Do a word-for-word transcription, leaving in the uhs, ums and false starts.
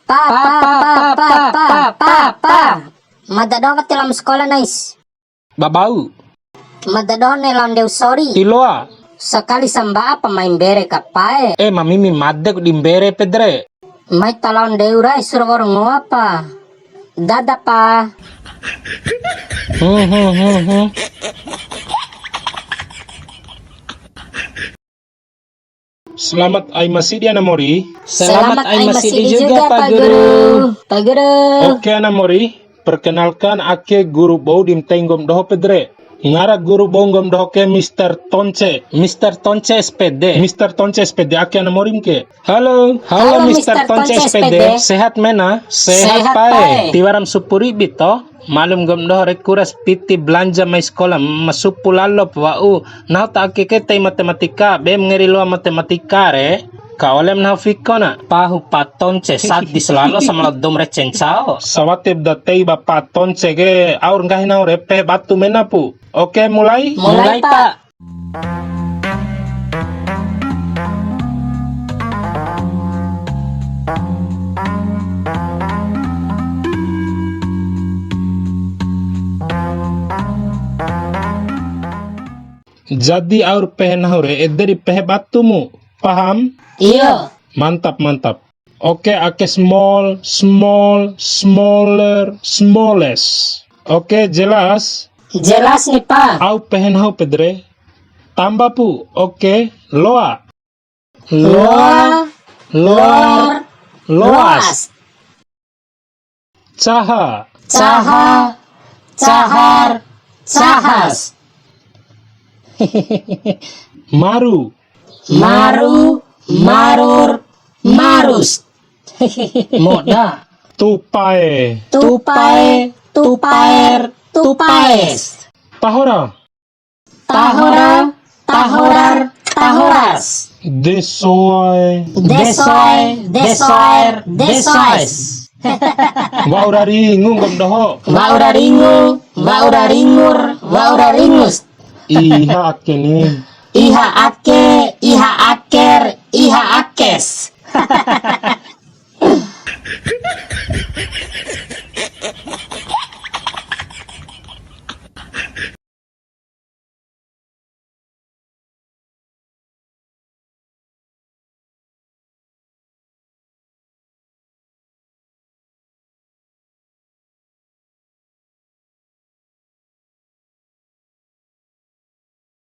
Pa, pa, pa, pa, pa, pa, pa, pa. Mada doho wati lao ma sakola, nais. Babau. Mada doho ne'e lao ndeu sori. Tiloa. Sakali samba'a pa mai mbere ka pae. Eh, ma mimi made ku di mbere, pede re. Mai ta lao ndeu rai sura wa'ur ngoa pa. Dada pa. Hmm, hmm, hmm, hmm. Selamat ai masidi, ana mori. Selamat ai masidi juga, Pak Guru. Pak Guru. Oke, ana mori. Perkenalkan, ake guru bou di ma ntei nggom doho, pede re. Ngara guru bou nggom doho ke Mister Tonce. Mister Tonce S P D. Mister Tonce S P D, ake ana mori ma ke. Halo. Halo, Mister Tonce S P D. Sehat mena? Sehat pae. Tiwara ma supu ribi to? Malum nggom doho re kura si piti belanja mai sakola, ma supu lalo pa wa'u. Nahu ta ake ke tei matematika, be ma ngeri loa matematika re. Ka ole ma nahu fiko na. Pahu pa Tonce sadis lalo sama lao dou ma rece ncao. Sawatip da tei ba pa Tonce ke, au ra nggahi nahu re, pehe batu mena pu. Oke, mulai? Mulai, Pak. Jadi, au ra pehe nahu re, ede di pehe batumu. Paham? Iyo. Mantap, mantap. Oke, ake small, small, smaller, smallest. Oke, jelas? Jelas ni, Pa. Au pehe nahu, pede re. Tamba pu. Oke, loa. Loa, loar, loas. Caha. Caha, cahar, cahas. Maru. Maru, marur, marus. Moda. Tupae. Tupae, tupaer, tupaes. Tahora. Tahora, tahorar, tahoras. Desoae. Desoae, desoaer, desoaes. Wa'ura ringu nggom doho. Wa'ura ringu, wa'ura ringur, wa'ura ringus. Iha ake ni. Iha ake, iha ake,